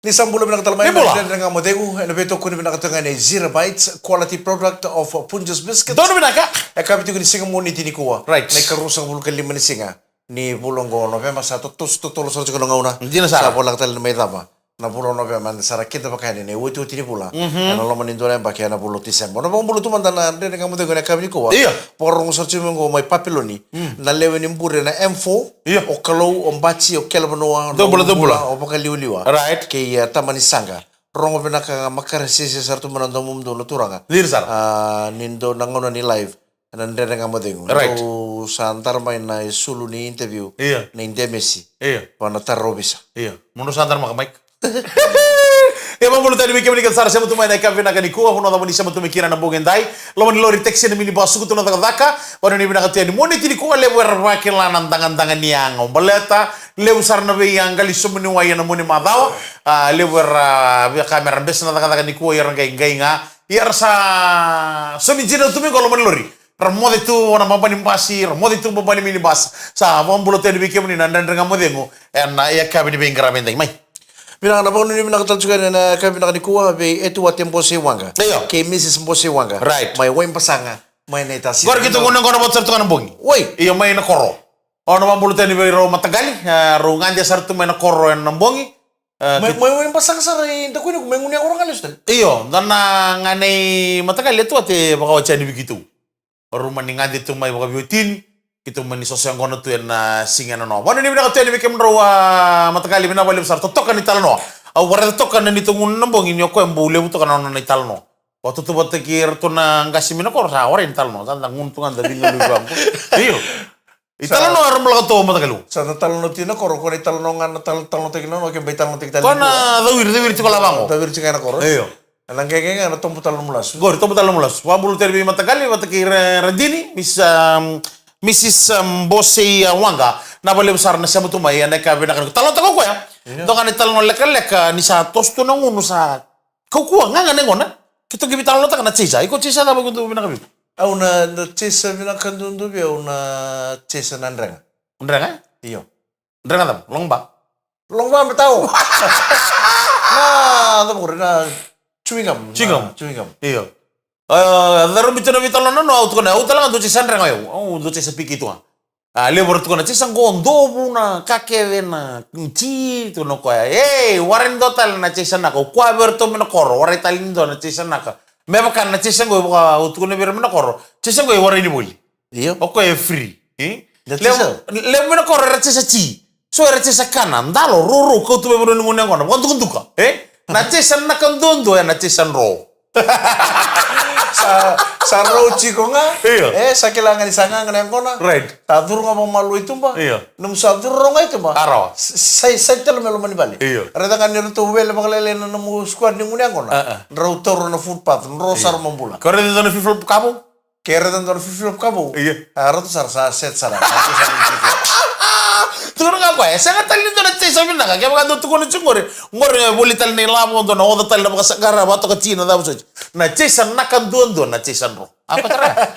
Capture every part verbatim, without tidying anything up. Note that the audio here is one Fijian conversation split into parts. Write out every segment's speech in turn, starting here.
Ni sa bula vinaka tale mai. Ni bula. Na Dredre Ga Mo Cegu, ena veitokoni vinaka tale ga ni Zero Bites, quality product of Punjas Biscuits. Donu vinaka. E ka vei tiko ni siga Moniti nikua. Right. Na ikarua sagavulu ka lima ni siga ni vula oqo o Noveba, sa totoso totolo sara tiko na gauna. Dina sara. Sa voleka tale ni mai cava na vula o Noveba, eda sa ra kida vaka yani na iotioti ni vula. Mhm. Ena loma ni dua na yabaki ena vula o Tiseba. Na vakabula tu mada na Dredre Ga Mo Cegu ena yakavi nikua. Io. Vakarorogo sara tiko mai oqo mai Papiloni. Mm. Na lewe ni bure na M four. Io. O Kalou, o Bati, o Kelevanua, Dou bula, dou bula. O Vakaliwaliwa. Right. Kei, eh, Tama ni Saqa. Rogo vinaka ga, makare sese sara tu mai na domomudou na turaga. Dina sara. Ah, ni dou na gauna ni live. Na Dredre Ga Mo Cegu. Right. Dou sa dara mai na isulu ni interview. Io. Na idemesi. Io. Va na tara ovisa. Io. Mo dou sa dara maka, Mike. Ia, vakabula tale vei kemuni kece sara sema tu mai na yakavi vinaka nikua, vanua cava ni sema tu mai kina na bogi edai. Loma ni lori, taxi, na minibus, suka tu na cakacaka. Vakanuinui vinaka tu yani Moniti nikua, levu era vakila na dagadaga ni yago. Baleta levu sara na veiyagali, sobu ni wai ena mua ni macawa. Ah, levu era via ka mera bese na cakacaka nikua, ia era qai, qai ga. Ia era sa sobu ni jina tu mai qo loma ni lori. Ra moce tu na baba ni basi, ra moce tu baba ni minibus. Sa vakabula tu yani vei kemuni na Dredre Ga Mo Cegu ena yakavi ni veiqaravi edai, mai. Vinaka, na vakanuinui vinaka tale tiko yani ena yakavi vinaka nikua vei Etuate Bose Waqa. Io. Kei Mrs Bose Waqa. Right. Mai Waibasaga, mai Naitasi. Qori keitou gunu yaqona vata sara tu ga na bogi. Oi. Io, mai na koro. O na vakabula tu yani vei rau mataqali, eh, rau gade sara tu mai na koro ena bogi. Eh, mai, kei- mai, mai Waibasaga sara i Dakuiniku, mai gunu yaqona ga lesu tale. Io, dua na ganei mataqali Etuate vakawati yani vei keitou. Rau mani gade tu mai vakaveiwatini, keitou mani soso yaqona tu ena siga ena noa. Vakanuinui vinaka tu yani vei kemudrau, ah, mataqali, vinaka vakalevu sara. Totoka ni talanoa. Au vakaraica toka na neitou gunu na bogi ni o koya bau levu toka na nona italanoa. Vakatautauvatataki iratou na qase mai na koro, sa warai na italanoa. Sa da gunu tu ga da veigaluvi vaqo. Io. Italanoa era malaka tu, mataqali. Sa da talanoa tiko na koro, ko na italanoa ga na tal-, talanoataki na noa, ke bai talanoataki tale. Ko na cawiri, cawiri tiko la vaqo. Cawiri tiko ga na koro. Io. Na qeqe ga na tobo tale nomu lasu. Qori, tobo tale nomu lasu. Vakabula tu yani vei mataqali, vata kei Ra-, Radini, Miss, um, Mrs, um, Bosei, uh, Waqa. Na vakalevu sara na sema tu mai, ena yakavi vinaka nikua. Talanoataka o koya. Io. Dua ga na italanoa lekaleka, ni sa toso tu na gunu sa kaukauwa, gaga na yaqona. Keitou qai veitalanoataka na Chaser. Iko Chaser cava iko dau vinaka vei iko? Au na, na Chaser vinaka duadua vei au na Chaser na Drega. Drega? Io. Drega cava? Long bar? Long bar me tau. Na, cava qori, na chewing gum. Chewing gum. Na chewing gum. Io. Ah, cava beka na veitalanoa, au tukuna, au tale ga dau Chaser Drega, au, au dau Chaser P K tu ga. A, levu era tukuna, Chaser qo dovu na ka kece na ti, tukuna o koya. Ei, warai ni dua tale na Chaser naka, au kaya vei iratou mai na koro, warai tale ni dua na Chaser naka. Me vaka na Chaser qo, vaka au tukuna vei ira mai na koro, Chaser qo e warai ni voli. Io. O koya e free. E? Na Chaser? Levu, levu mai na koro era Chaser ti. So era Chaser kana, dalo, rourou, kauta mai vanua ni gunu yaqona, vakadukaduka. E? Na Chaser naka duadua, e na Chaser dro. Sa, sa rau tiko ga. Io. E, sa kila ga ni sa gaga na yaqona. Right. Sa curu ga vakamalua i tuba. Io. Nomu sa curu rau ga i tuba. A rawa. S-, sai, sai tale mai loma ni vale. Io. Raica ga ni ratou wele vakalailai na nomu squad ni gunu yaqona. A, a. Drau taura na footpath, dro sara mo bula. Ko raica na flip-flop ka vou? Ke raica dua na flip-flop ka vou. Io. A, ratou sara sa set sara. Tukuna ga o koya, e sega tale ni dua na Chaser vinaka, kevaka dau tukuna tiko qori. Qori e voli tale na ilavo, dua na oca tale na vakasaqara, vakatoka ti na cava soti. Na Chaser naka duadua, na Chaser dro. A, koya tara.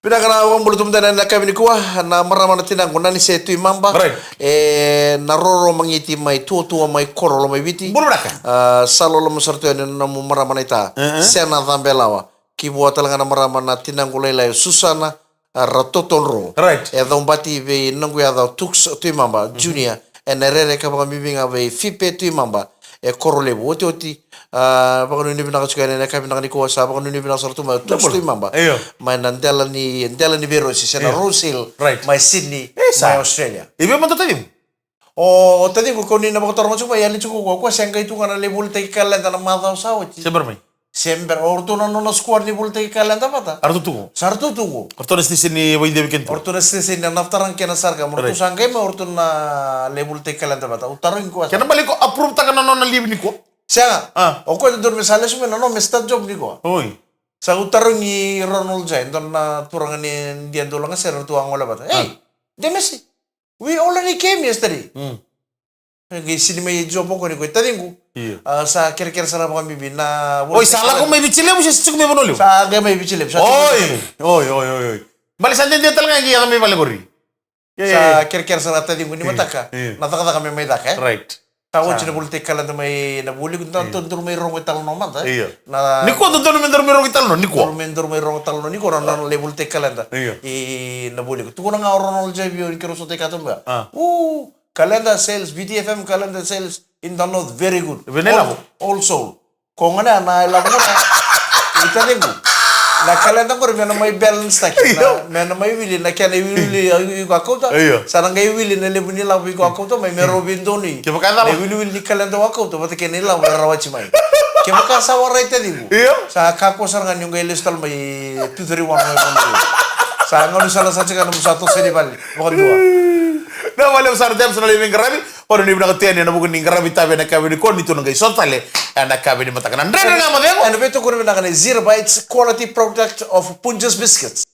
Vinaka, na vakabula tu mada na yakavi nikua, na marama na tinaqu Nanise Tuimaba. Right. E, na roro magiti mai Tuatua mai Koro, Lomaiviti. Bula vinaka. A, sa loloma sara tu yani na nomu marama naita. Uh-huh. Sena Cabelawa. Ki vua tale ga na marama na tinaqu lailai o Susana, a, Ratotodro. Right. E caubati vei noqu yaca o Tuks Tuimaba, mhm, Junior. Ena rere ka vakabibi ga vei Fipe Tuimaba. E Korolevu, otioti, a, vakanuinui vinaka tiko yani ena yakavi vinaka nikua, sa vakanuinui vinaka sara tu mai o Tuks Tuimaba. Io. Mai na dela ni, dela ni veirosi, se na, io, Rose Hill, right, mai Sydney, e, sa, mai Australia. I vei mada o taciqu? O, o taciqu, kau ni na vakatoro ga tiko mai, yali tiko o koya, o koya se qai tu ga na lai volitaki kaleda na macawa sa oti. Se bera mai? Se bera, o ratou na nona squad ni volitaki kaleda vata. A ratou tu qo? Sa ratou tu qo. O ratou na station ni vaidevi kena tu? O ratou na station ni Navatara kei na Sarga, o ratou, right, sa qai mai o ratou na lai volitaki kaleda vata. Au tarogi koya. Kena ibalebale iko approve-taka na nona leave nikua? Sega. A. O koya e dodonu me sa lesu mai na nona, me start job nikua. Oi. Sa au tarogi Ronald Jai, dua na turaga ni India dau lagasere, ratou a gole vata. A. Ei, Demesi. We already came yesterday. Mm. E qai sini mai job o koya ni koya, taciqu. Io. A, sa kerekere sara vakabibi na. Oi, sa lako mai Viti Levu se sa tiko mai Vanua Levu? Sa qai mai Viti Levu, sa tiko mai Viti Levu. Oi, oi, oi, oi, oi. Bale sa dede tale ga qai yaco mai vale qori. Sa kerekere sara taciqu ni mataka. Io. Na cakacaka me mai caka, e? Right. Sa oti na volitaki kaleda mai na Vualiku, da dodonu mai rogo i talanoa mada. Io. Na nikua dodonu me daru mai rogo i talanoa nikua. Dodonu me daru mai rogo i talanoa nikua, na nona lai volitaki kaleda. Io. I na Vualiku. Tukuna ga o Ronald J V O ni keirau sota i katoba. U, kaleda sales, V T F M kaleda sales in the north, very good. Vinaka. All sold. Ko gona na ilavo gona. Ita cegu. Na kaleda gona me na mai balance taki. Io. Me na mai wili na kena iwiliwili iko a kauta. Io. Sa na qai wili na levu ni lavo iko a kauta mai me rau veidonui. Kevaka e cala. Na iwiliwili ni kaleda wa kauta vata kei na ilavo e rawati mai. Kevaka sa warai, ita cegu. Io. Sa kakua sara ga ni qai lesu tale mai two three one mai. Sa gauna sala sa tiko na musa toso ni vale. Vakadua. Na vale sa na tepsa na levu ni qaravi. Ora ni vinaka tu yani ena vuku ni qaravi tavi ena kavi ni koni tu na qai sota tale ena kavi ni mataka na Dredre Ga Mo Cegu. Ena veitokoni vinaka na Zero Bites, quality product of Punjas Biscuits.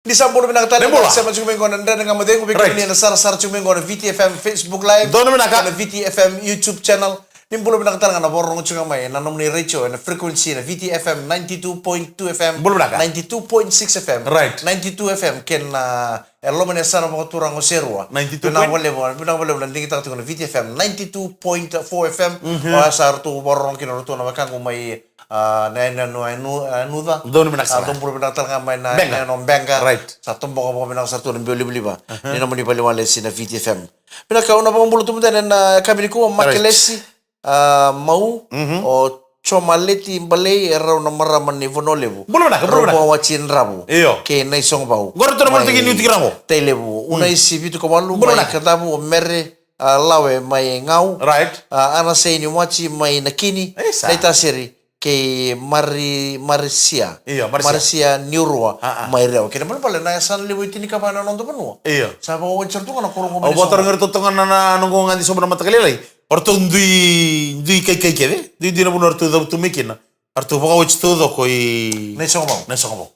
Ni sa bula vinaka tale. Ni bula. Sema tiko mai qo na Dredre Ga Mo Cegu, vei kemuni na sarasara tiko mai qo na V T F M Facebook Live. Donu vinaka. Na V T F M YouTube channel. Ni bula vinaka tale ga na vakarorogo tiko ga mai na nomuni retio ena frequency na V T F M ninety-two point two F M. Bula vinaka. Ninety-two point six F M. Right. Ninety-two F M kei na, e, loma ni yasana vakaturaga o Serua. Ninety-two. Vinaka vakalevu, vinaka vakalevu na digitaka tiko na V T F M ninety-two point four F M. Mhm. O ya sa ratou vakarorogo kina ratou na wekaqu mai, a, na yanuyanu, yanu, yanuca. Donu vinaka sara. A, dou bula vinaka tale ga mai na, Bega. Na yanu Bega. Right. Sa toboka vakavinaka sara tu na biau livaliva. Aha. Ni nomuni vale walesi na V T F M. Vinaka, au na vakabula tu mada ena kavi nikua, Makelesi. A, Mau, mhm, o Jomaleti Balei, e rau na marama ni Vanua Levu. Bula vinaka, bula vinaka. Rau Wawaci Dravu. Io. Kei Naisogovau. Qori tu na mai Vanua Levu, Tailevu. Mm. Unaisi Vitukawalu, bula vinaka, mai Kadavu, o Mere, a, Lawe mai Gau. Right. A, Anasei ni Waci mai Nakini. Isa. Naitasiri, kei Mari-, Marisia. Io, Marisia. Marisia Niurua, a, a, mai Rewa. Kena balebale na yasana levu e tinikava na noda vanua. Io. Sa vakawati sara tu ga na koro qo mai Naisogovau. Au vakatarogi iratou toka na, na noqu gadi sobu na mataka lailai. O ratou dui, dui kaikai kece, dui, dui na vanua o ratou cavutu mai kina. O ratou vakawati taucoko i Naisogovau. Naisogovau.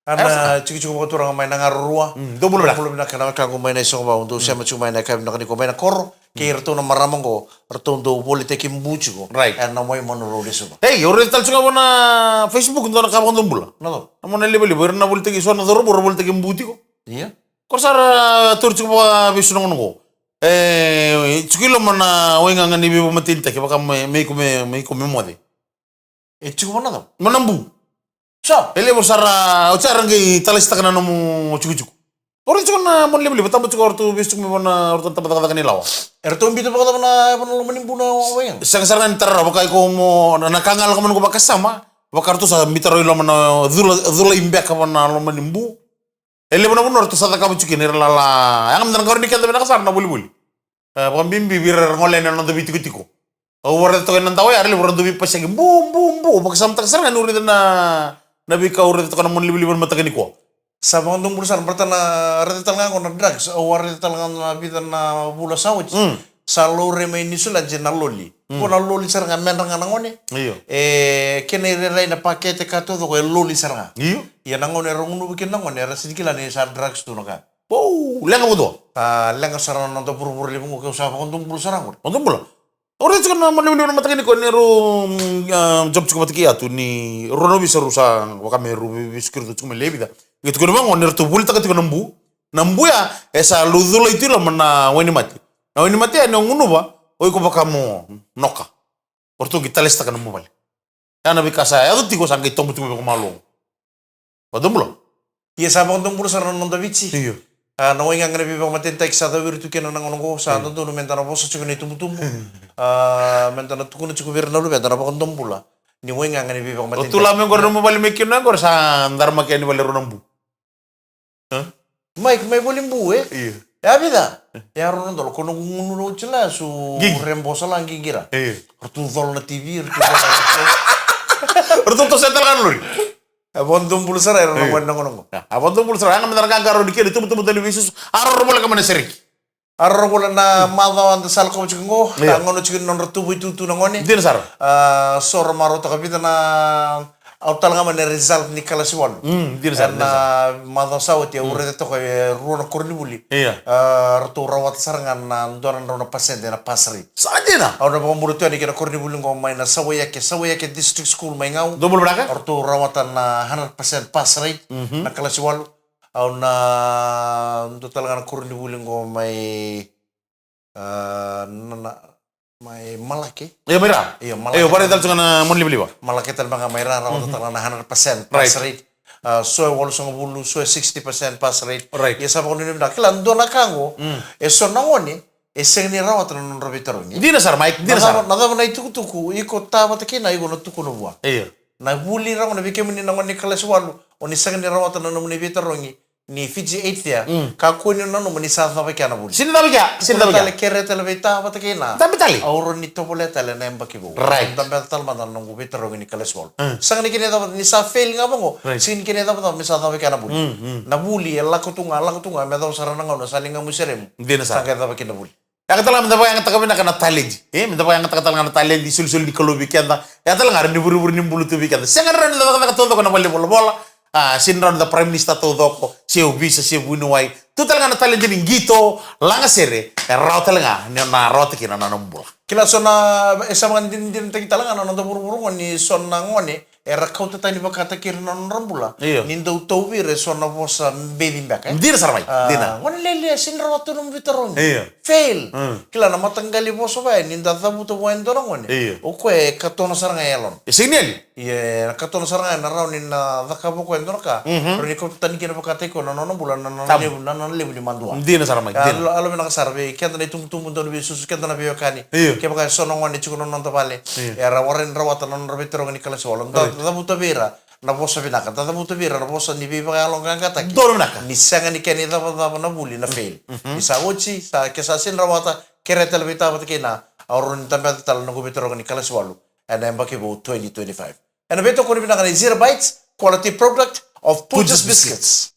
Ana tikotiko vakaturaga mai na Garorua. Mm, dou bula vinaka. Dou bula vinaka na wekaqu mai Naisogovau. Dou sema tiko mai na yakavi vinaka nikua mai na koro. Kei iratou na marama qo, ratou dau volitaki bu tiko. Right. Ena Waimanu Road e Suva. Ei, au raica tale tiko ga vua na Facebook, dua na ka vakadobula. Na cava? Na mona livaliva, ira na volitaki, so na cauravou ra volitaki bu tiko. Ia. Ko ra sa ra tauri tiko vakavesu na gauna qo. E, tiko i loma na waigaga ni veivakamatenitaki, vaka me, me iko me, me iko me moce. E tiko vua na cava? Vua na bu. Sa? E levu sa ra, oti sa ra qai talaisitaka na nomu tikotiko. O ratou tiko na mona livaliva, taba tiko o ratou vesu tiko mai vua na, o ratou na taba cakacaka ni lawa. E ratou biuta vakacava na, vua na loma ni bu na waigaga? Sega sara ga ni tara rawa, vaka iko mo, na, na ka ga lako mai na noqu vakasama, vaka ratou sa biuta rawa i loma na cula, culai beka vua na loma ni bu. E levu na vanua ratou sa cakava tiko kina, ira lala. Yaga mada na qarauni keda vinaka sara na volivoli. E, vakabibi vei ira era gole yani ena noda veitikotiko. Au vakaraica toka ena dawa ya, era levu era dau veipaseki. Bu, bu, bu. Au vakasamataka sara ga niu raica na, na veika au raica toka na mona livaliva ena mataka nikua. Sa vakadomobula sara, baleta na raica tale ga qo na drugs. Au a raica tale ga na vica na vula sa oti. Mm. Sa laurai mai Niusiladi na loli. Mm. Ko na loli sara ga, medra ga na gone. Io. E, kena irairai na pakete ka taucoko e loli sara ga. Io. Ia na gauna era gunuva kina na gone, era sega ni kila ni sa drugs tu na ka. Pou, leqa vakadua. A, leqa sara na noda vuravura levu qo, keu sa vakadomobula sara qori. Vakadomobula. Au raica tiko na mona livaliva na mataka nikua ni rau, mm, a, job tiko vata kei Atu, ni rau na ovisa rau sa vaka me rau vei, veisukiri tiko mai lewe vica. Qai tukuni vaqo ni ratou volitaka tiko na bu. Na bu ya e sa lauculai tu i loma na wainimate. Na wainimate ya ni o gunuva, o iko vaka mo noka. O ratou qai talaisitaka na nomu vale. Ya na veika sa yaco tiko, sa qai tobo tiko mai vakamalua. Vakadomobula. Ia sa vakadomobula sara na noda Viti. Io. A, na waigaga ni veivakamatenitaki sa cawiri tu kina na gauna oqo, sa dodonu meda na vosa tiko na itubutubu. A, meda na tukuna tiko vei ira na luveda na vakadomobula ni waigaga ni veivakamatenitaki. O tu la mai qori na nomu vale mai kina qori, sa daramaki yani vale rau na bu. A? Mike, mai voli bu, e? Io. E a vica? E a rua na dola, ko noqu gunu na oti la, su rebosa la qiqira. Io. Ratou cola na T V, ratou cola na T V. Ratou toso tale ga na lori. A vakadomobula sara era na gone na gauna oqo. A vakadomobula sara, yaga meda na qaqarauni kina, itubutubu tale veisusu. A roro voleka mai na sereki. A roro voleka na macawa da sa lakova tiko oqo. Io. A gauna tiko ni nodra tubu itutu na gone. Dina sara. A, so ra marautaka vica na, au tale ga mai na result ni kalasi walu. Mm, dina sara, dina sara. Ena macawa sa oti, au raica toka e rua na koronivuli. Io. A, ratou rawata sara ga na dua na drau na pasede na pass rate. Sa dina. Au na vakabula tu yani kei na koronivuli qo mai na Sawaiake, Sawaiake District School mai Gau. Dou bula vinaka. Ratou rawata na hundred percent pass rate, mhm, na kalasi walu. Au na dua tale ga na koronivuli qo mai, ah, na, na, mai Malake. Io, mai ra. Io, Malake. Io, varai tale tu ga na monilivaliva. Malake tale ga mai ra, rawata tale ga na hundred percent pass rate. Ah, so e walusagavulu, so e sixty percent pass rate. Right. Ia sa vakanuinui vinaka. Kila, dua na ka qo, e so na gone e sega ni rawata na nodra veitarogi. Dina sara, Mike, dina sara. Na cava, na cava na itukutuku iko ta vata kei na iko na tukuna vua? Io. Na vuli ra gona, vei kemuni na gone ni kalasi walu, o ni sega ni rawata na nomuni veitarogi ni Fiji Eight ya, kakua ni nanuma ni sa cava i kea na vuli. Sini cava i kea, sini cava i kea. Tukuna tale, kerea tale vei ta vata kei na. Dabe tale. Au rawa ni tovolea tale na yabaki vou. Right. Dabe tale mada na noqu veitarogi ni kalasi walu. Sega ni kena cava ni sa fail ga vaqo. Right. Sega ni kena cava cava me sa cava i kea na vuli. Na vuli e lako tu ga, lako tu ga, me cava sara na gauna sa ligamu i seremu. Dina sara. Sa qai cava kina na vuli. Ia ka tale ga me da vakayagataka vinaka na taledi. E, me da vakayagataka tale ga na taledi, isolisoli ni Kalou vei keda. Ia tale ga rawa ni vurevure ni bula tu vei keda. Sega ni rawa ni da cakacaka taucoko ena valenivolavola. A, sega ni rawa ni da Prime Minister taucoko, se ovisa, se vuniwai. Tu tale ga na taledi ni qito, lagasere, e rawa tale ga ni o na rawata kina na nomu bula. Kila, so na, e sa vakadinadinataki tale ga na noda vuravura qo ni so na gone era kauta tani vakataki ira na nodra bula. Io. Ni dau tauvi ira e so na vosa beci beka, e? Dina sara, Mike. A, dina. Gone lailai, sega ni rawa tu nomu veitarogi. Io. Fail. Mm. Kila, na mataqali vosa vaya ni da cavuta vua e dua na gone. Io. O koya e katona sara ga e yalona. E sega ni yali. Ia, e katona sara ga, e na rawa ni na cakava o koya e dua na ka. Mhm. Rawa ni kauta tani kina vakataki koya na nona bula, na nona levu, na nona levu ni madua. Dina sara, Mike, dina. Yalo, yalo vinaka sara vei keda na itubutubu, dau ni veisusu, keda na veiwekani. Io. Kevaka e so na gone e tiko na noda vale. Io. Era warai ni rawata na nodra veitarogi ni kalasi walu. Da cavuta vei ira na vosa vinaka, da cavuta vei ira na vosa ni veivakayaloqaqataki. Donu vinaka. Ni sega ni kena icavacava na vuli na fail. Mhm. Ni sa oti, sa, ke sa sega ni rawata, kerea tale vei ta vata kei na, au rawa ni dabe tale na noqu veitarogi ni kalasi walu ena yabaki vou twenty twenty-five. Ena veitokoni vinaka nei Zero Bites, quality product of Punjas Biscuits.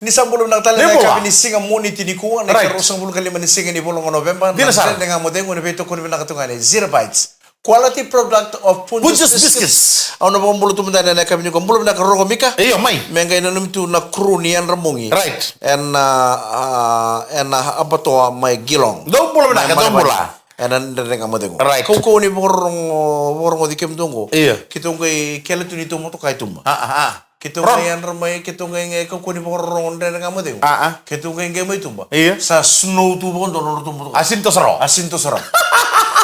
Ni sa bula vinaka tale na yakavi ni siga Moniti nikua, na ikaruasagavulu ka lima ni siga ni vula o Noveba. Dina sara. Na Dredre Ga Mo Cegu, ena veitokoni vinaka tu ga nei Zero Bites, quality product of Punjas Biscuits. Au na vakabula tu mada ena yakavi nikua. Bula vinaka Roko Mika. Io, mai. Me qai nanumi tu na crew ni Yadra Mogi. Right. Ena, ah, ena abatoa mai Geelong. Dou bula vinaka, dou bula. Ena Dredre Ga Mo Cegu. Right. Kaukauwa ni vakarorogo, vakarogoci kemudou qo. Io. Keitou qai kele tu ni tou motoka i tuba. A, a, a. Keitou qai yadra mai, keitou qai, qai kaukauwa ni vakarorogo Dredre Ga Mo Cegu. A, a. Keitou qai, qai mai tuba. Io. Sa snow tu vakadua na nodratou motoka. A sini toso rawa. A sini toso rawa.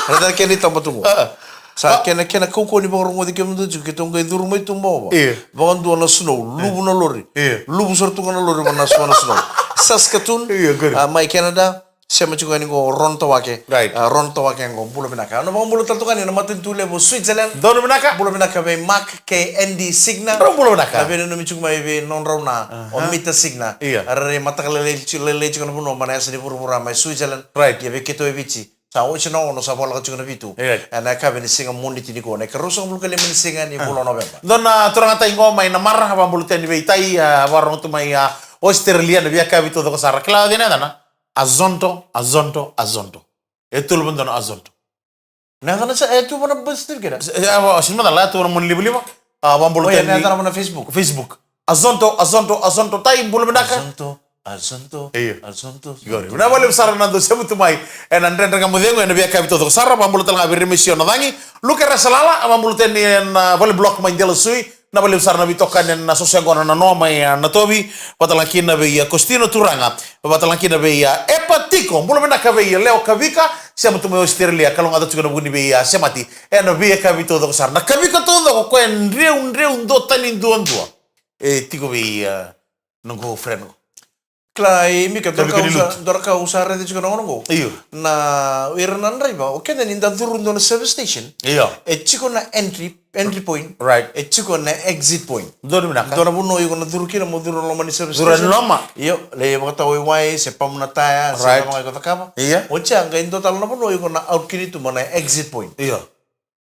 Raica na kena itaba tu qo. A, a. Sa kena, kena kaukauwa ni vakarogoci kemudou tiko, keitou qai curu mai tuba ova. Io. Vakadua na snow, luvu na lori. Io. Luvu sara tu ga na lori, va na snow, na snow. Saskatoon, io, good. A, mai Canada. Sema tiko yani qo Ron Tawake. Right. A, Ron Tawake qo, bula vinaka. Au na vakabula tale toka yani na matanitu levu o Switzerland. Donu vinaka. Bula vinaka vei Mark kei Andy Signa. Rau bula vinaka. Na veinanumi tiko mai vei nodrau na, aha, o Mita Signa. Io. Era rairai mataka lailai ti-, lailai tiko na vanua mai na yasa ni vuravura mai Switzerland. Right. Ia vei keitou e Viti, sa oti na ono sa voleka tiko na vitu. Right. Ena yakavi ni siga Moniti nikua, na ikaruasagavulu ka lima ni siga ni vula o Noveba. Dua na turaga tai qo mai Namara, a vakabula tu yani vei tai, a, vakarogo tu mai, a, Australia, na veiyakavi taucoko sara. Kila o cei na yacana? Azonto, Azonto, Azonto. E tolu vakadua na Azonto. Na yacana sa, e tu vana birth certificate? E, e, a, sini macala, e tu vana monilivaliva. A, vakabula tu yani na yacana vana Facebook. Facebook. Azonto, Azonto, Azonto, tai, bula vinaka. Azonto, Azonto, io. Azonto. Qori. Vinaka vakalevu sara na dau sema tu mai ena Dredre Ga Mo Cegu ena veiyakavi taucoko sara. Vakabula tale ga vei Remesio Nacagi. Luke Rasalala, a vakabula tu yani ena, a, vale block mai Delasui. Na vakalevu sara na veitokani ena soso yaqona na noa mai, a, Natovi, vata tale ga kina vei, a, Kostino Turaga, vata tale ga kina vei, a, Epa Tiko, bula vinaka vei, a, Leo Kavika, sema tu mai Australia, kalougata tiko na vuku ni vei, a, semati, ena veiyakavi taucoko sara. Na Kavika taucoko, koya e dreu, dreu, duatani duadua. E tiko vei, a, noqu friend qo. Kila, e, Mika, dua na ka au sa, dua na ka au sa raica tiko na gauna qo. Io. Na, ira na draiva, o keda ni da curu dua na service station. Io. E tiko na entry, entry point. Right. E tiko na exit point. Donu vinaka. Dua na vanua iko na curu kina mo curu loma ni service station. Curu loma. Io, lai vakatawaiwai, se pump na taya, se cava ga iko cakava. Io. Oti ya qai dua tale na vanua iko na out kina tu mai na exit point. Io.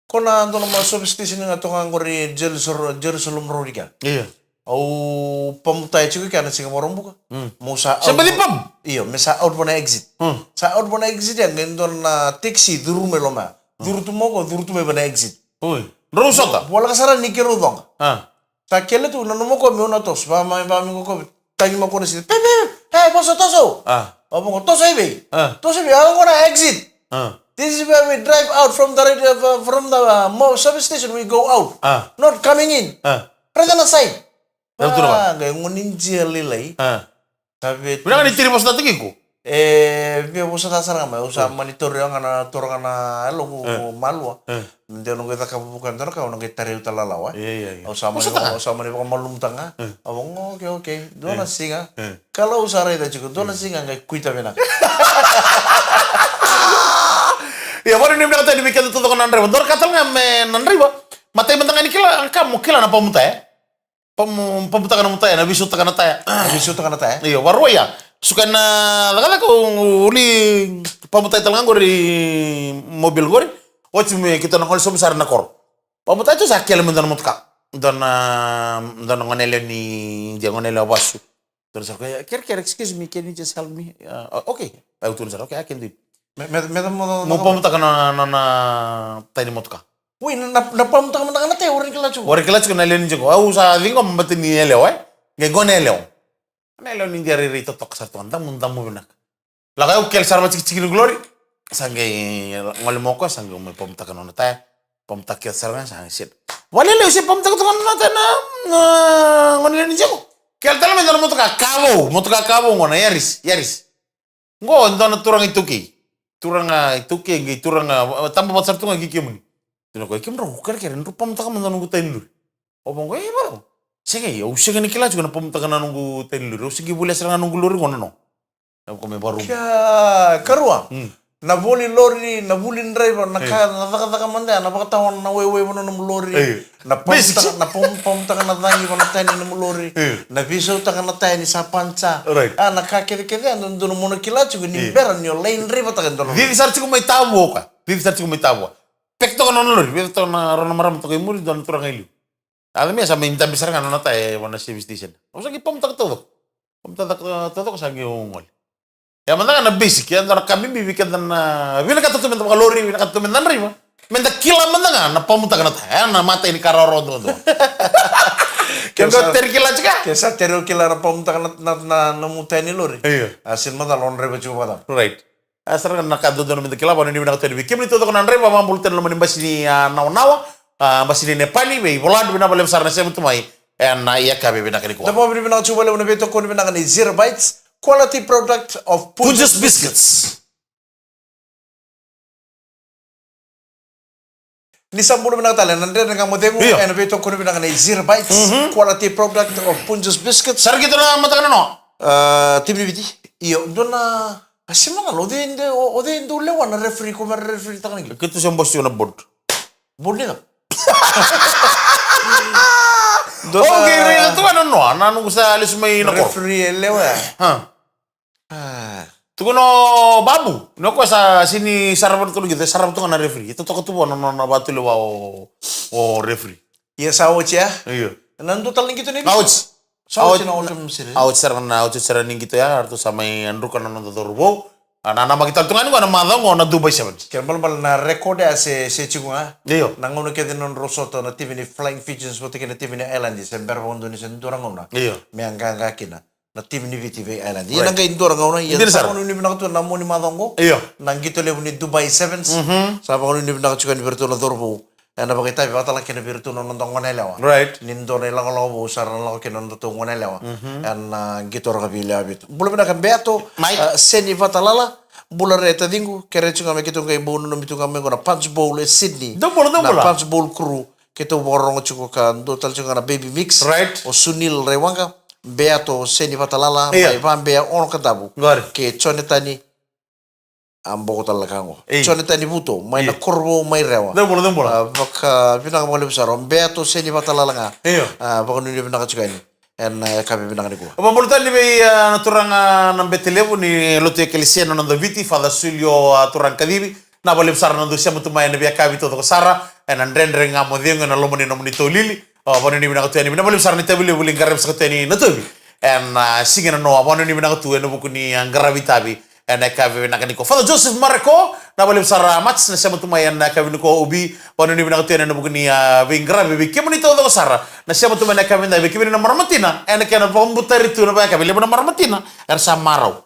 Ko na dua na ma service station ga toka qori Jerusalem, Jerusalem Road kea. Io. Au pump taya tiko kea na siga Vakaraubuka. Mm. Mo sa out. Se baci pump? Io, me sa out vana exit. Mm. Sa out vana exit ya, qai dua na taxi curu mai loma ya. Mm. Curu tu mai qo, curu tu mai vana exit. Oi. Drau sota? Voleka sara ni keirau coqa. A. Sa kele tu, nanuma o koya meu na toso, va mai, va mai qo koya. Tagi mai o koya na siti. Pe, pe, pe, e, vosa toso. A. Au vaqo, toso i vei? A. Toso i vei? Au qo na exit. A. This is where we drive out from the radio, uh, from the, uh, mo-, service station, we go out. A. Not coming in. A. Raica na sai. Rau tu na va. Ah, qai gone ni jia lailai. Ah. Sa via tu. Vinaka ni tiri vosa tata kiko. E via vosa tata sara ga mai. Au sa mani tauri ga na, taura ga na yaloqu malua. De au na qai cakava vuka dua na ka, au na qai tarai au tale lalawa. Ia, ia, ia. Au sa mani vaka, au sa mani vakamalumutaka ga. Au vaka, okay, okay. Dua na siga. Kalau sa raica tiko, dua na siga qai kuita vinaka. Ia, vakanuinui vinaka tale vei keda taucoko na draiva. Dua na ka tale ga me na draiva. Matai mada ga ni kila, ka mo kila na pamu taya. Pamu, pamutaka na mu taya, na veisautaka na taya. Veisautaka na taya. Io, varua ia. Suka na cakacaka, o, o li pamu taya tale ga qori, mobil qori. Oti me keitou na gole sobu sara na koro. Pamu taya tu sa kele me dua na motoka. Dua na, dua na gone yalewa ni Idia, gone yalewa vasu. Dua na sa, "Kerekere, excuse me, can you just help me?" Uh, okay. Au tu na sa, "Okay, I can do it." Me, me, me, me, me, Mo pamutaka na, na, na taya ni motoka. Ui, na, na, na pamutaka mada ga na taya, warai ni kila tiko. Warai ni kila tiko na yalewa ni Idia qo. Au sa ciqoma baleta ni yalewa, e? Qai gone yalewa. Na yalewa ni Idia rairai totoka sara tu ga, damu, damu vinaka. Lako au kele sara vatikitiki ni glory. Sa qai gole mai o koya, sa qai mai pamutaka na nona taya. Pamutaka kece sara ga, sa qai set. Valelevu se pamutaka toka na nona taya na, na gone yalewa ni Idia qo. Kele tale mai dua na motoka ka vou, motoka ka vou qo na Yaris, Yaris. Qo e dua na turaga iTaukei. Turaga iTaukei, qai turaga, taba vata sara tu ga kei kemuni. Tukuna o koya, "Kemudrau kerekere, drau pamutaka mada noqu taya ni lori." Au vaqo, "E, varau." "Sega, au sega ni kila tiko na pamutaka na noqu taya ni lori. Au se qai volia sara ga noqu lori qo na no." Au ko me varu. Kia, karua. Hmm. Na voli lori, na vuli draiva, na ka, na cakacaka mada ya, na vakatawa na waiwai vana nomu lori. Io. Na pamutaka, na pam-, pamutaka na cagi vana taya ni nomu lori. Io. Na veisautaka na taya ni sa pancha. Right. A, na ka kecekece, a, dodonu mo na kila tiko ni bera ni o lai draivataka e dua na lori. Cici sara tiko mai Tavua o koya. Cici sara tiko mai Tavua. Peki toka na nona lori, vei toka na rau na marama toka i muri, dua na turaga i liu. A, me sa mai dabe sara ga na nona taya e vana service station. Au sa qai pamutaka taucoko. Pamutaka taucoko sa qai gole. Ia mada ga na basic, ia dua na ka bibi vei keda na vinakata tu meda vakalori, vinakata tu meda draiva. Meda kila mada ga na pamutaka na taya, ia na matai ni ka rawarawa duadua. Ke sa teri kila tiko. Ke sa teri o kila na pamutaka na, na, na, na nomu taya ni lori. Io. A, sega ni macala o draiva tiko vakacava. Right. A, sara ga na ka dodonu meda kila, vakanuinui vinaka tu yani vei kemuni taucoko na draiva, vakabula tu ena loma ni basi ni, a, nawanawa, a, basi ni Nepali, vei Voladu, vinaka vakalevu sara na sema tu mai ena yakavi vinaka nikua. Da vakavinavinaka tiko vakalevu na veitokoni vinaka ni Zero Bites, quality product of Punjas Biscuits. Ni sa bula vinaka tale na Dredre Ga Mo Cegu, io, ena veitokoni vinaka ni Zero Bites, mhm, quality product of Punjas Biscuits. Sara keitou na mataka na noa. A, timi ni Viti. Io, dua na, a, sema na lo, o cei de, o, o cei dau lewa na referee, ko me referee taka na qito. Keitou se bosi tiko na board. Board ni cava? Dua na, okay, raica tu ga na noa, na noqu sa lesu mai na koro. Referee e lewa ya. Ha. A. Tukuna o Babu, ni o koya sa sega ni sarava na tolu qito, e sarava tu ga na referee. E totoka tu vua na nona vakatulewa o, o referee. Ia sa oti ya? Io. Na dua tale ni qito ni Viti. A oti. Sa oti na oti, oti sara na, oti sara ni qito ya, ratou sa mai druka na noda cauravou. A, na namaki tale tu ga ni qo na macawa qo na Dubai Sevens. Kena balebale na record ya se, se tiko ga. Io. Na gauna kece na nodrau sota na timi ni Flying Fijians vata kei na timi ni Island, se bera vakadua ni se dua na gauna. Io. Me a qaqa kina na timi ni Viti vei Ireland. Ia na qai dua na gauna, ia sa vakanuinui vinaka tu ena mua ni macawa oqo. Io. Na qito levu ni Dubai Sevens. Mhm. Sa vakanuinui vinaka tiko yani vei iratou na cauravou. Ena vakaitavi vakatalaki kina vei iratou na noda gone yalewa. Right. Ni dua na ilakolako vou sa ra na lako kina na nodatou gone yalewa. Mhm. Ena qito rakavi lewe vitu. Bula vinaka Beato, mai. A, Seni Vatalala. Bula re taciqu, kere tiko ga me keitou qai bau nanumi tu ga mai qo na Punch Bowl e Sydney. Dou bula, dou bula. Na Punch Bowl crew. Keitou vakarorogo tiko ka dua tale tiko ga na Baby Mix. Right. O Sunil Raiwaqa, Beato Seni Vatalala, io, mai Vabea, Ono Kadavu. Qori. Kei Jonatani, a boko tale na ka qo. Ei. Jonatani Vuto, mai na, io, Korovou mai Rewa. Dou bula, dou bula. A, vakavinaka vakalevu sara. O Beato Seni Vatalala ga. Io. A, vakanuinui vinaka tiko yani. Ena, e, yakavi vinaka nikua. Vakabula tale vei, a, na turaga na bete levu ni lotu ekelesia na noda Viti, Father Sulio, a, turaga kacivi. Na vakalevu sara na dou sema tu mai ena veiyakavi taucoko sara, ena Dredre Ga Mo Cegu, ena loma ni nomuni taulili. O, vakanuinui vinaka tu yani, vinaka vakalevu sara na itavi levu lai qaravi saka tu yani na tauvi. Ena, a, siga nanoa, vakanuinui vinaka tu ena vuku ni, a, qaravi itavi. Ena yakavi vinaka nikua. Father Joseph Mareko, na vakalevu sara Mats, na sema tu mai ena yakavi nikua, Ubi, vakanuinui vinaka tu yani ena vuku ni, a, veiqaravi, vei kemuni taucoko sara. Na sema tu mai ena yakavi nikua, vei kemuni na marama tina, ena kena vakabutari tu na veiyakavi, levu na marama tina, era sa marau.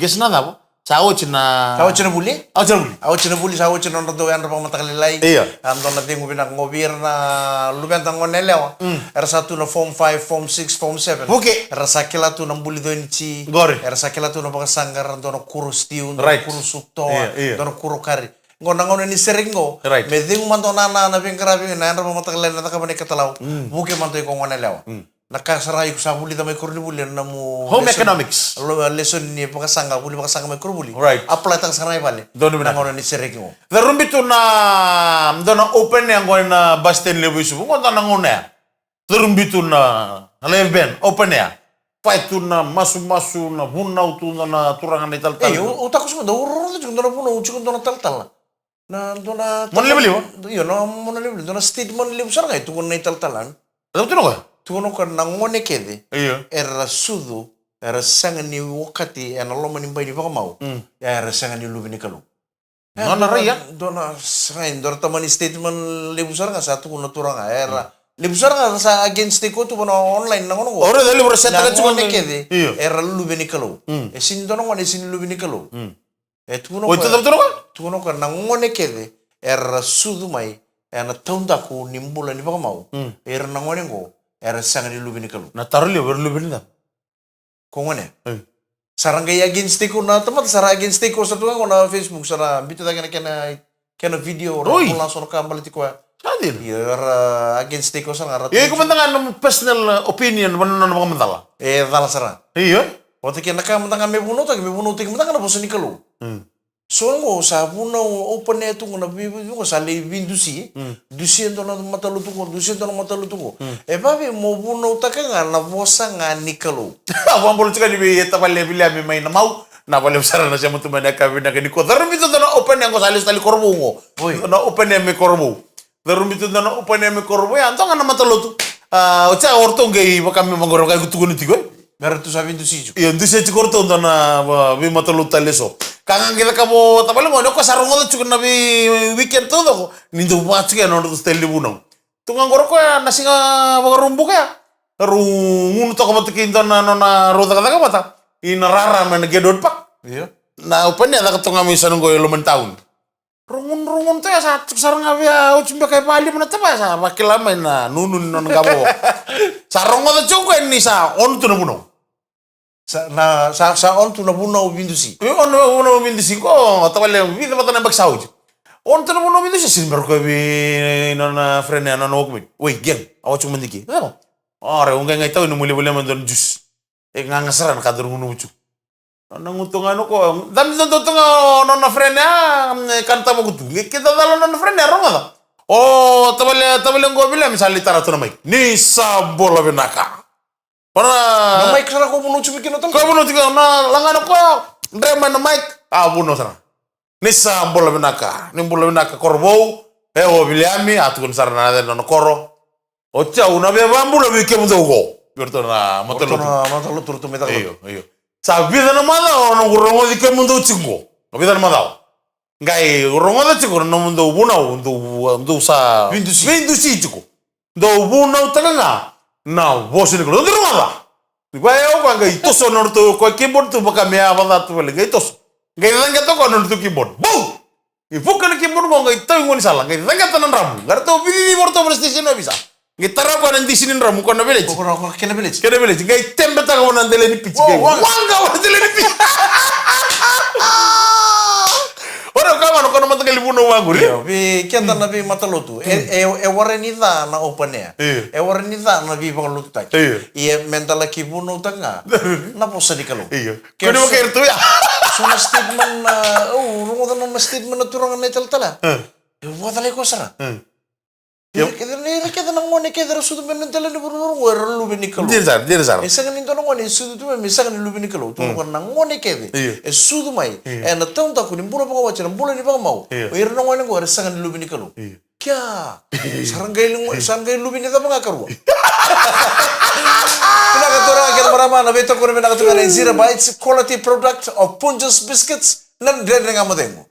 Qese na cava? Sa oti na, sa oti na vuli? Oti na vuli. A oti na vuli, sa oti na nodra dau yadra vakamataka lailai. Io. A dua na cegu vinaka qo vei ira na luveda, gone yalewa. Mm. Era sa tu na form five, form six, form seven. Vuki. Era sa kila tu na buli coi ni tsi. Qori. Era sa kila tu na vakasaqa, era dua na kuro stew, dua na, right, kuro soup toa, io, io, dua na kuro kari. Qo na gauna ni sereki qo. Right. Me cegu mada o nana na veiqaravi, na yadra vakamataka lailai, na cakava na ikatalau. Mm. Vuki mada iko gone yalewa. Mm. Na ka sara ga iko sa vulica mai koronivuli ena nomu home lesson, economics. Lo-, lesson ni vakasaqa, vuli vakasaqa mai koronivuli. Right. Apply taka sara ga i vale. Donu vinaka. Na gauna ni sereki qo. Carubi tu na, dua na open air qo ena bus stand levu i Suva. Qo dua na gauna ya. Carubi tu na, na live band, open air. Fight tu na masumasu, na vunau tu, dua na turaga na italatala. Ei, o, o takoso mada, o rorogo tiko dua na vunau, tiko dua na talatala. Na dua na, mona livaliva? Io, na mona livaliva. Dua na statement levu sara ga e tukuna na italatala. Cava tukuna o koya? Tukuna o koya na gone kece. Io. Era sucu, era sega ni okati ena loma ni bai ni vakamau. Mm. Ia era sega ni luve ni Kalou. Nona rai ya? Dua na, sa, dua na tamani statement levu sara ga sa tukuna na turaga. Era, mm, levu sara ga sa against tiko tu vana online na gauna qo. O raica levu ra setaka tiko na gone kece. Io. Era luve ni Kalou. Mm. E sini dua na gone, e sini luve ni Kalou. Mm. E tukuna o koya, tukuna o koya na gone kece era sucu mai ena taudaku ni bula ni vakamau. Mm. Era na gone qo era sega ni luve ni Kalou. Na taro levu, era luve ni cava? Ko gone. Mm. Sa ra qai against tiko na tamata, sa ra against tiko sa tu ga qo na Facebook, sa ra biuta cake na kena, kena video, ra vola so na ka baleti koya. Sa dina. Io, era against tiko sa ga ra. Io, iko mada ga na personal opinion, vana nona vakamacala. E cala sara. Io. Vata kei na ka mada ga me vunautaki, me vunautaki mada ga na vosa ni Kalou. Mm. So qo sa vunau open air tu qo na vei, vei, vei qo sa lai veidusi. Mm. Dusia dua na matalotu qo, dusia dua na matalotu qo. Mm. E vavei mo vunautaka ga na vosa ga ni Kalou. A vakabula tiko ni vei e tavale Viliami mai na mau. Na vale sara na sema tu mai na ka vinaka ni ko. Carubi tu dua na open air qo sa lesu tale Korovou qo. Oi. Na open air mai Korovou. Carubi tu dua na open air mai Korovou ya, dua ga na matalotu. A, oti ya o ratou qai vaka me vaqori vaka iko tukuna tiko, e? Me ratou sa veidusi tiko. Io, dusia tiko o ratou dua na, va, veimatalotu tale eso. Ka ga qai cakava o tavale qo, ni o koya sa rogoca tiko na vei weekend taucoko. Ni dau vaka tiko ya na nodratou style ni vunau. Tu ga qori o koya na siga Vakaraubuka ya. Rau gunu toka vata kei dua na nona rau cakacaka vata. Ina rara mai na Gatewood Park. Io. Na open air caka toka ga mai sana qo e loma ni tauni. Rogon, rogon tu ya sa tiko sara ga vei a oti beka e valiva na tavaya sa vakila mai na nunu ni nona qavo. Sa rogoca tiko koya ni sa on tu na vunau. Sa, na, sa, sa on tu na vunau veidusi. E on na vunau veidusi ko tavale vica vata na yabaki sa oti. On tu na vunau veidusi, sini bera koya vei nona friend ya, nona workmate. Oi, gang, au tiko madiki. Cava? O, rai, au qai qai tau ni mo lai volia mai dua na juice. E gaga sara na ka daru gunuva tiko. Na gutu ga na ko, cabe dodonu tu ga o nona friend ya, e kana tamaku tu. Qai kidacala nona friend ya, rogoca. O tavale, tavale qo Viliami sa lai tara tu na mic. Ni sa bula vinaka. Pana na mic sara ko vunau tiko kina tale. Ko vunau tiko na lagana ko ya. Dre mai na mic. A vunau sara. Ni sa bula vinaka. Ni bula vinaka Korovou. E o Viliami, a tukuna sara na yacana na koro. Oti au na via vakabula vei kemudou qo. Vei ratou na matalotu. Ratou na matalotu, ratou mai caka. Io, io. Sa vica na macawa au na rogoci kemudou tiko qo. Vica na macawa. Qai rogoca tiko na nomudou vunau, dou, dou sa veidusi. Veidusi tiko. Dou vunautaka ga na vosa ni Kalou. Dou rogoca. Ni vaya o koya qai toso na nodratou koya keyboard tu vaka me yava ca tu vale. Qai toso. Qai caqeta o koya na nodratou keyboard. Bau! Qai vuka na keyboard qo qai tau i gaunisala. Qai caqeta na dramu. Qai ratou vicici vei ratou vana station ovisa. Qai tara o koya na disi ni dramu ko na village. Ko na, ko kena village. Kena village. Qai tebetaka vana dela ni pitch. Qai waqa vana dela ni pitch. Ora o koya mano ko na mataqali vunau vaqori. Io, vei keda na veimatalotu. E, e, e wara ni ca na open air. Io. E wara ni ca na veivakalotutaki. Io. Ia me da laki vunautaka ga na vosa ni Kalou. Io. Ke ko ni so, vakaira tu ya. So na statement na, au rogoca na nona statement na turaga na italatala. E. E vakacalai koya sara. E. Io. Kece na, kece na gone kece ra sucu mai na dela ni vuravura qo era luve ni Kalou. Dina sara, dina sara. E sega ni dua na gone e sucu tu mai me sega ni luve ni Kalou. Tu ko na gone kece. Io. E sucu mai. Io. Ena taudaku ni bula vakawati, na bula ni vakamau. Io. O ira na gone qo era sega ni luve ni Kalou. Io. Kea. Sa ra qai lu-, sa ra qai luve ni cava ga karua. Vinaka turaga kei na marama, na veitokoni vinaka tu ga na Injera Bites, quality product of Punjas Biscuits, na Dredre Ga Mo Cegu.